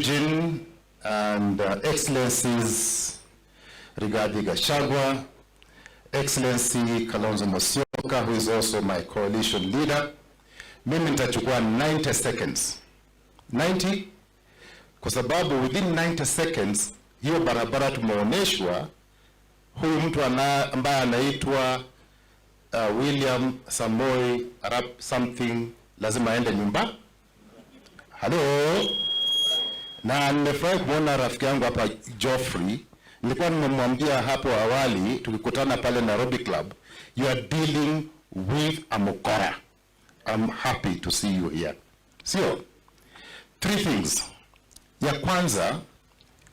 Eugene and Excellencies Rigathi Gachagua, Excellency Kalonzo Musyoka, who is also my coalition leader. Mimi nitachukua 90 seconds. 90, kwa sababu within 90 seconds hiyo barabara tumeonyeshwa, huyu mtu ambaye anaitwa William Samoei Arap something lazima aende nyumba. Hello. Na nimefurahi kumwona rafiki yangu hapa Geoffrey. Nilikuwa nimemwambia hapo awali tukikutana pale Nairobi Club, you are dealing with a mokora. I'm happy to see you here. Sio? Three things. Ya kwanza,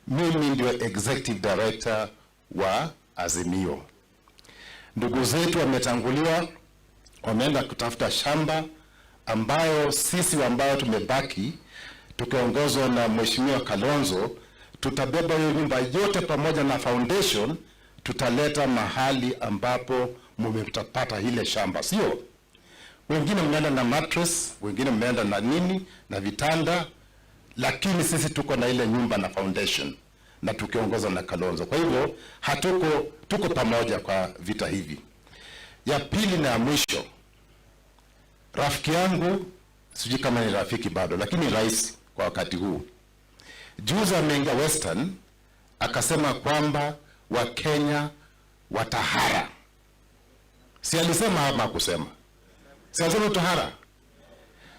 mimi ndio executive director wa Azimio. Ndugu zetu wametangulia, wameenda kutafuta shamba ambayo sisi ambao tumebaki tukiongozwa na Mheshimiwa Kalonzo tutabeba hiyo nyumba yote pamoja na foundation, tutaleta mahali ambapo mmetapata ile shamba, sio? Wengine mnaenda na mattress, wengine mnaenda na nini na vitanda, lakini sisi tuko na ile nyumba na foundation na tukiongozwa na Kalonzo. Kwa hivyo hatuko, tuko pamoja kwa vita hivi. Ya pili na ya mwisho, rafiki yangu, sijui kama ni rafiki bado, lakini rais kwa wakati huu, juzi ameingia Western akasema kwamba Wakenya watahara. Si alisema ama kusema? Si alisema utahara?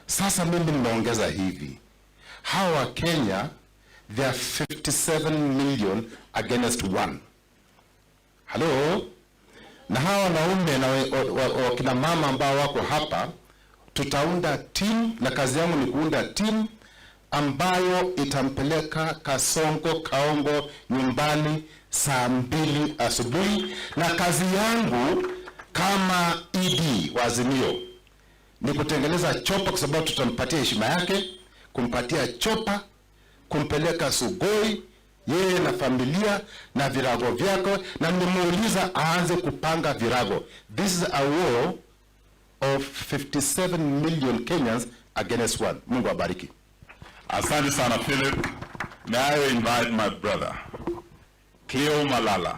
Sasa mimi nimeongeza hivi, hawa Wakenya, they are 57 million against one. Hello? Na hawa wanaume na wakina mama ambao wako hapa, tutaunda team, na kazi yangu ni kuunda team ambayo itampeleka Kasongo Kaongo nyumbani saa 2 asubuhi, na kazi yangu kama ED wa Azimio ni kutengeneza chopper, kwa sababu tutampatia heshima yake, kumpatia chopper, kumpeleka Sugoi yeye na familia na virago vyake, na nimemuuliza aanze kupanga virago. This is a war of 57 million Kenyans against one. Mungu abariki. Asante sana, Philip. May I invite my brother, Cleo Malala.